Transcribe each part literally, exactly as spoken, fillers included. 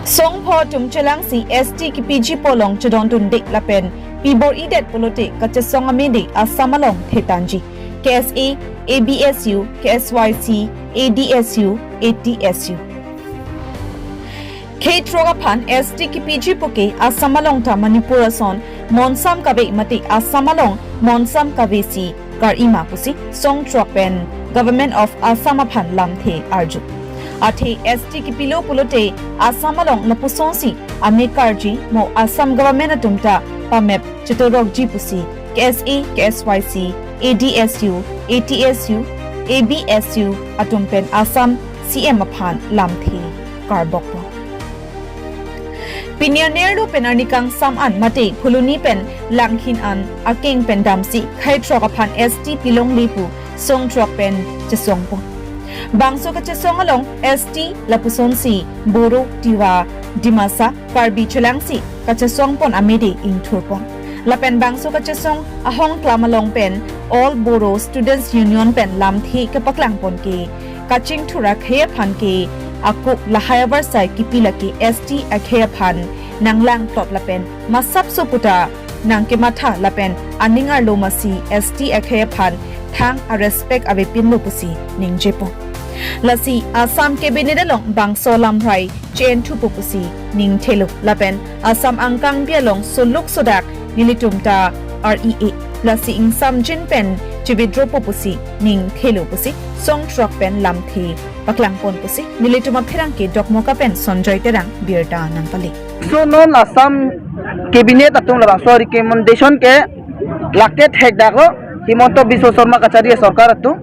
Songpho atum chelangsi S T kipiji pu along chodondunde lapen pibor-idet pulote kachesong amede Assam along thetanji. K S A, A B S U, K S Y C, A D S U, A T S U. Khei throk aphan S T kipiji puke Assam along ta Manipur ason monsam kave mate Assam along monsam kavesi kar-ima pusi song throk pen Government of Assam aphan lamthe arju. Athe S T kipilo pulote Assam along lapusonsi ame karji mo Assam government atum ta pamep chetorokji pusi K S A, K S Y C, A D S U, A T S U, A B S U atum pen Assam C M aphan lamthe karbokpo. Pini anerlo pen arni kangsam an mate Phuloni pen Langhin an akeng pen damsi khei throk aphan S T pilongle pu song throk pen chesongpo. Bangso kachesong along S T lapusonsi Boro, Tiwa, Dimasa, Karbi chelangsi kachesongpon amede ingthurpon. Lapen bangso kachesong ahong klam along pen All Bodo Students Union pen lamthe kepaklangpon ke kachingthur akhei aphan ke ako lahai avarsai kipi lake S T akhei aphan nanglang plot lapen masapso puta nangkematha lapen aning arlo masi S T akhei aphan thang a respect avepinlo pusi ningjepo. Lasi Assam cabinet along bangso lamrai che-enthupo pusi ningthelo lapen Assam angkangpi along soluk sodak nelitum ta R E A lasi ingsamjin pen che-withdrawpo pusi ningthelo pusi song throk pen lamthe paklangpon pusi nelitum apherangke Dokmoka pen Sanjoy Terang birta nangpale. So non Assam cabinet atum labangso recommendation ke lake thekdaklo Himanta Biswa Sarma kachari sorkar atum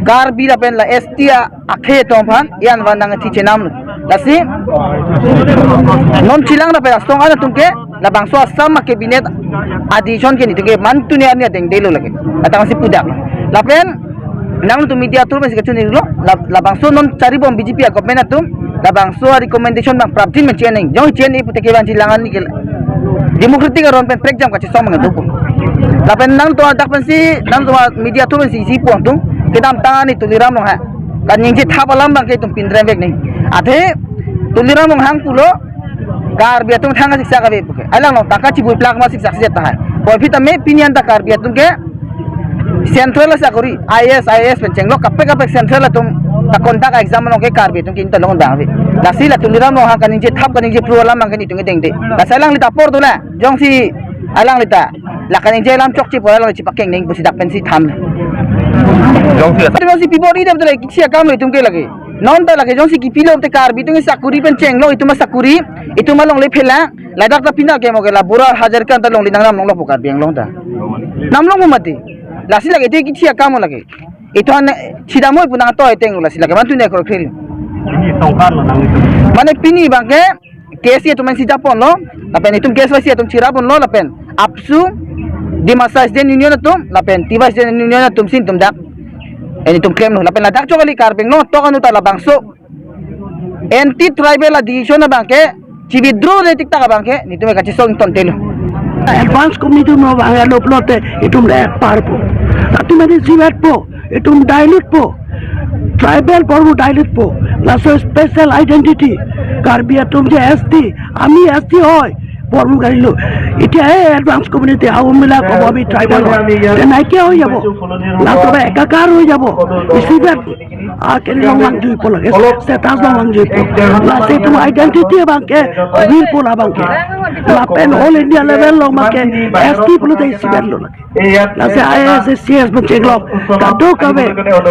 Karbi lapen la S T a akhei atum aphan ian van nangthi chenamlo. Lasi non chelang lapen asong an atum ke labangso Assam a cabinet a decision ke nelitum ke mantuni arni adengdelo lake. Atangsi pudak. Lapen nangtum media atum si kachunilo, la, labangso non charibom B J P a government atum labangso a recommendation bang prapjin men che-en nang. Jong che-en-e pute ke bang chelang an ni ke democratic aron pen prekjam kachesong bang dopo. Lapen nangtum adak pensi nangtum media atum si isi pu atum kedamtang ani Tuliram Ronghang kaningje thap alam bang ke itum pinrem vek nang. Athe Tuliram Ronghang pulo Karbi atum thang siksa kave puke. Alang long tangka chibui plak ma siksa sejat tahai. Puvoiphit tame pini an ta Karbi atum ke central asakori I A S, I A S pen chenglok kaprek kaprek central atum ta conduct exam along ke Karbi atum ke inta long bang ave. Lasi la Tuliram Ronghang kaningje thap kaningje phru alam bang ke nelitum ke dengde. Lasi alangli ta apor dola. Jongsi alangli ta la kaningje alam chokche pu alangli chepakeng nang pusi dak pensi tham. Jongsi asa. Jongsi pibor-idet dola kichi akamlo itum ke lake. Non ta lake jongsi kipilo te Karbi atum sakori pen chenglok itum asakori itum alongle phela ladak ta pina ke mo ke la Bora Hazarika ta longle nangnam longlokpo Karbi Anglong ta. Namlong mati. Lasi lake te kichi akam lake. Itum an chidamoi pu nangtoi teng lasi lake mantuni akhor khril. Pini songkar lo nang itum. Mane pini bang ke K S A atum si japonlo, lapen itum K S Y C atum chiraponlo, lapen AAPSU, Dimasa Student Union atum, lapen Tiwa Student Union atum si itum dak. Eni itum klemlo, lapen ladak chokali Karbi Anglong tok anu ta labangso anti tribal a decision abang ke, che-withdraw re tik tak abang ke, nelitum kachesong tontelo. Advance committee mo bang ya lop lote, itum le parpo. Itum mane sibat po, itum dilute po. Tribal porvo dilute po. Laso special identity. Karbi atum je S T, ami S T hoi. Porvo garilo. Iti hai advance committee aum mila ko ami tribal hoi. Te naike hoi jabo. Laso ba ekakar hoi jabo. Isibat. Akhir long lang jui po lage, status long lang jui po. Lasi itum identity abang ke, real po labang ke. Lapen all India level long abang ke, S T pulote isibat lo lake. Lasi I A S, C S pen chenglok, kadokave,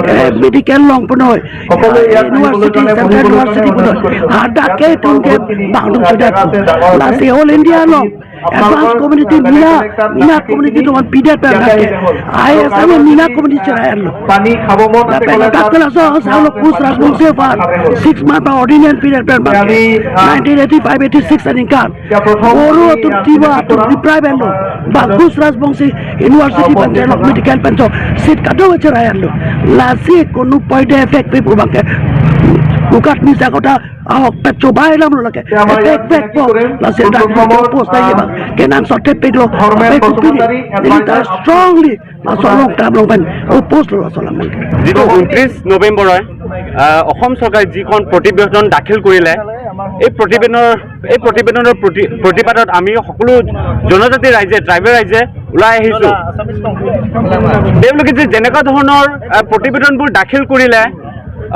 eh, medical long punoi, eh, university, central university punoi. Hadak ke itum ke bangdung sudah po. Lasi all India long, advance community, mina, mina community atum aphan pidet pen abang ke. I A S ame mina community cherayan lo. Lapen dak ke laso asal lo Kush Rajbongshi aphan six month ordinance period pen abang ke. Nineteen eighty-five eighty-six aningkan. Boro atum Tiwa atum deprive lo. Bang Kush Rajbongshi University pen chenglok medical pen cho seat kadokave cherayan lo. Lasi kunu poide effect pe pu abang ke. Ukat misa kota ahok pet chobai lam lo lake. Effect effect po. Lasi dak post ta ye bang. Kenangsot thepik lo. Pe kupini. Ini ta strongly laso along kam along pen oppose lo laso alam. যিটো ঊনত্ৰিশ নৱেম্বৰত, আহ, অসম চৰকাৰে যিখন প্ৰতিবেদন দাখিল কৰিলে, এই প্ৰতিবেদনৰ এই প্ৰতিবেদনৰ প্ৰতি প্ৰতিবাদত আমি সকলো জনজাতি ৰাইজে, ট্ৰাইবেল ৰাইজে ওলাই আহিছো। তেওঁলোকে যে যেনেকুৱা ধৰণৰ আহ, প্ৰতিবেদনবোৰ দাখিল কৰিলে,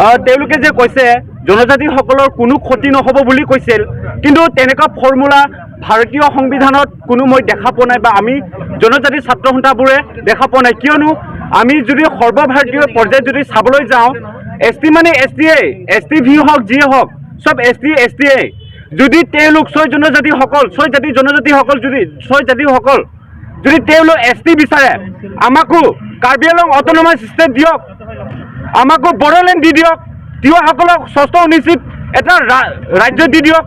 আহ, তেওঁলোকে যে কৈছে জনজাতিসকলৰ কোনো ক্ষতি নহ'ব বুলি কৈছিল, কিন্তু তেনেকুৱা ফৰ্মুলা ভাৰতীয় সংবিধানত কোনো মই দেখা পোৱা নাই বা আমি জনজাতি ছাত্ৰ সন্থাবোৰে দেখা পোৱা নাই। কিয়নো আমি যদি সৰ্বভাৰতীয় পৰ্যায়ত যদি চাবলৈ যাওঁ, এছ টি মানে এছ টিয়ে, এছ টি ভি হওক যিয়ে হওক, চব এছ টি এছ টিয়ে। যদি তেওঁলোক ছয় জনজাতিসকল, ছয় জাতি জনজাতিসকল যদি ছয় জাতিসকল যদি তেওঁলোক এছ টি বিচাৰে, আমাকো কাৰ্বি আংলং অট'নমাছ ষ্টেট দিয়ক, আমাকো বড়োলেণ্ড দি দিয়ক, তিৱাসকলক ষষ্ঠ অনুসূচীত এটা ৰা- ৰাজ্য দি দিয়ক,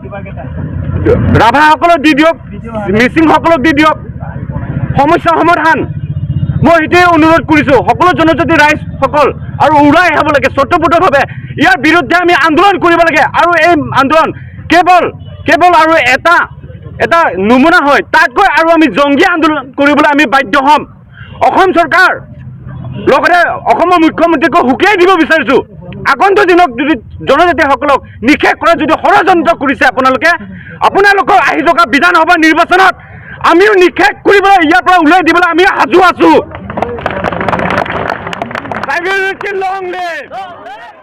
ৰাভাসকলক দি দিয়ক, মিচিংসকলক দি দিয়ক, সমস্যা সমাধান। মই সেইটোৱে অনুৰোধ কৰিছো সকলো জনজাতি ৰাইজসকল, আৰু ওলাই আহিব লাগে স্বতঃপূৰ্ণভাৱে। ইয়াৰ বিৰুদ্ধে আমি আন্দোলন কৰিব লাগে আৰু এই আন্দোলন কেৱল কেৱল আৰু এটা এটা নমুনা হয়, তাতকৈ আৰু আমি জংগী আন্দোলন কৰিবলৈ আমি বাধ্য হ'ম। অসম চৰকাৰ লগতে অসমৰ মুখ্যমন্ত্ৰীকো সকীয়াই দিব বিচাৰিছো, আগন্তুক দিনত যদি জনজাতিসকলক নিঃশেষ কৰা যদি ষড়যন্ত্ৰ কৰিছে আপোনালোকে, আপোনালোকৰ আহি থকা বিধানসভা নিৰ্বাচনত আমিও নিঃশেষ কৰিবলৈ, ইয়াৰ পৰা ওলাই দিবলৈ আমি সাজু আছো। Tribal unity long live!